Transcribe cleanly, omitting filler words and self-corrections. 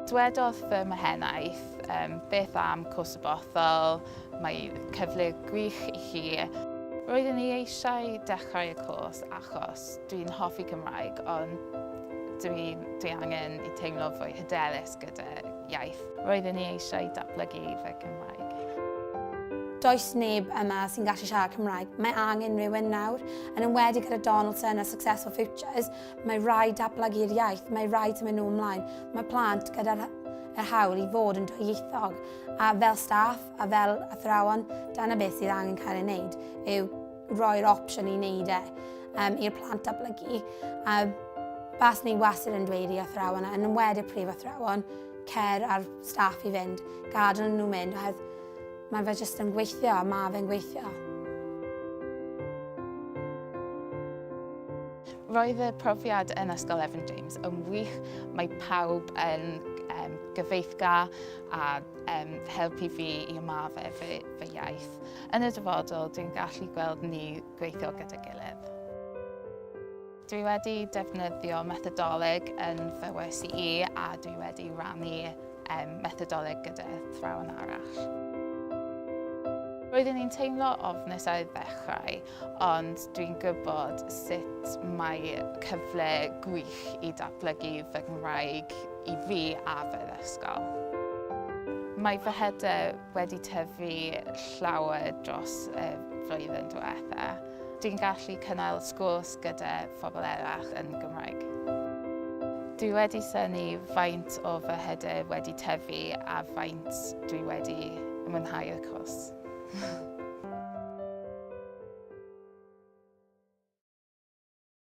Dwedodd fy mhennaeth, um, beth am cwrs y bothol, mae cyfle gwych i chi. Roeddwn i eisiau dechrau y cwrs achos dwi'n hoffi Cymraeg, ond dwi, dwi angen i teimlo fwy hyderus gyda iaith. Roeddwn i eisiau datblygu fy Cymraeg. Does neb yma sy'n gallu siarad Cymraeg. Mae angen rhywun nawr, yn enwedig gyda Donaldson a Successful Futures, Mae rhaid datblygu'r iaith, mae rhaid symud nhw ymlaen. Mae plant gyda'r yr hawl i fod yn dwyieithog. A fel staff a fel athrawon, dyna beth sydd angen cael ei wneud, yw roi'r opsiwn i wneud e um, i'r plant datblygu. A bas ni wastad yn dweud i athrawon, yn enwedig prif athrawon, cer ar staff i fynd, gadael nhw mynd, oherwydd mae fe jyst yn gweithio, a mae fe'n gweithio. Roedd y profiad yn Ysgol Evan James yn wych. Mae pawb yn um, gyfeillgar a um, helpu fi i ymarfer fy, fy iaith. Yn y dyfodol, dwi'n gallu gweld ni gweithio gyda gilydd. Dwi wedi defnyddio methodoleg yn fy wersi i a dwi wedi rannu um, methodoleg gyda thrawon arall. Roeddwn i'n teimlo ofnus ar ddechrau, ond dwi'n gwybod sut mae cyfle gwych i datblygu fy Nghymraeg i fi a fy ysgol. Mae fy hyder wedi tyfu llawer dros y flwyddyn diwetha. Dwi'n gallu cynnal sgwrs gyda phobl eraill yn Gymraeg. Dwi wedi synnu faint o fy hyder wedi tyfu a faint dwi wedi mwynhau y cwrs.